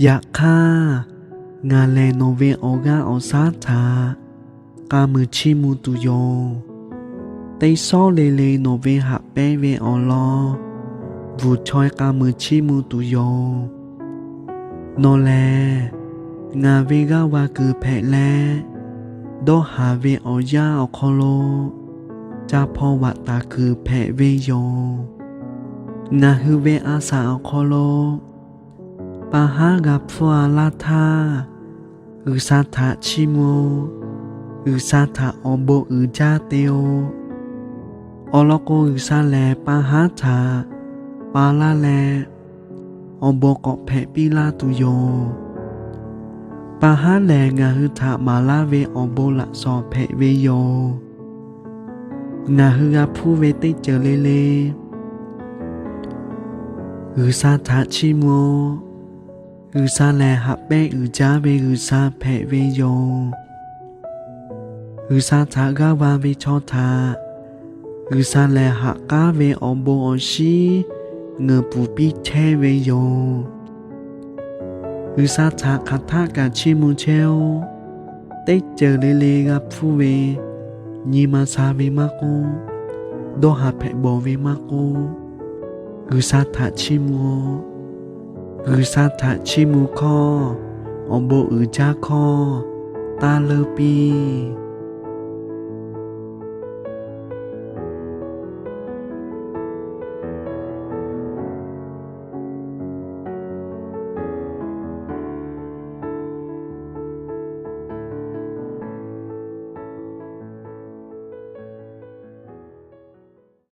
Yaꞈ hk'aˇ, ngaˬ lehˬ nawˬ ve awˬ g'aˇ awˬ shaˉ htaꞈ k'a muiˬ chiˇ mvuh tuˬ yoˬ. Teˇ shawˉ le le nawˬ ve haꞈ pehnˇ ve awˬ lawn bvuhˬ chaweh k'a muiˬ chiˇ mvuh tuˬ yoˬ. Nawˬ lehˬ ngaˬ ve g'aˇ va kuiˬ hpehꞈ leh, dawˇ haˍ ve awˬ yanˇ awˬ hk'aw lo ca hpaw vaꞈ taˍ kuiˬ hpehꞈ ve yoˬ. Ngaˬ hui ve a shaꞈ awˬ hk'aw lo pa haˉ g'a hpfuhˇ a laˇ htaˇ, G'uiˬsha htaꞈ chiˇ mvuh-oˬ. G'uiˬsha htaꞈ awˬ bon uiˍ jaˇ te-o. Awˬ lawn k'o, G'uiˬsha lehˬ pa haˉ htaꞈ pa laˇ leh, awˬ bon k'awꞈ hpehꞈ piˇ laˇ tuˬ yoˬ. Pa haˉ lehˬ ngaˬ hui htaꞈ maˍ laˇ ve awˬ bon laꞈ shawˍ hpehꞈ ve yoˬ. Ngaˬ hui g'a hpuˇ ve teˇ ceuˬ le le G'uiˬsha htaꞈ chiˇ mvuh-oˬ. G'uiˬsha lehˬ haꞈ pehnˇ uiˍ jaˇ ve G'uiˬsha hpehꞈ ve yoˬ. G'uiˬsha htaꞈ g'aˇ va ve chaw htaꞈ G'uiˬsha lehˬ haꞈ k'aˉ ve awˬ bon awˬ shinˉ ngeuˍ pfuhˍ piˇ chehˇ ve yoˬ. G'uiˬsha htaꞈ hk'aˬ htaˆ kaꞈ chiˇ mvuh chehˇ-oˆ. Teˇ ceuˬ le le g'a hpuˇ ve, nyi ma sha ve maˇ k'oˆ, dawˇ haˍ hpehꞈ bawˬ ve maˇ k'oˆ, G'uiˬsha htaꞈ chiˇ mvuh-oˬ. G'uiˬsha htaꞈ chiˇ mvuh hkawˇ, awˬ bon uiˍ jaˇ hkawˇ taˇ leuˇ piˇ.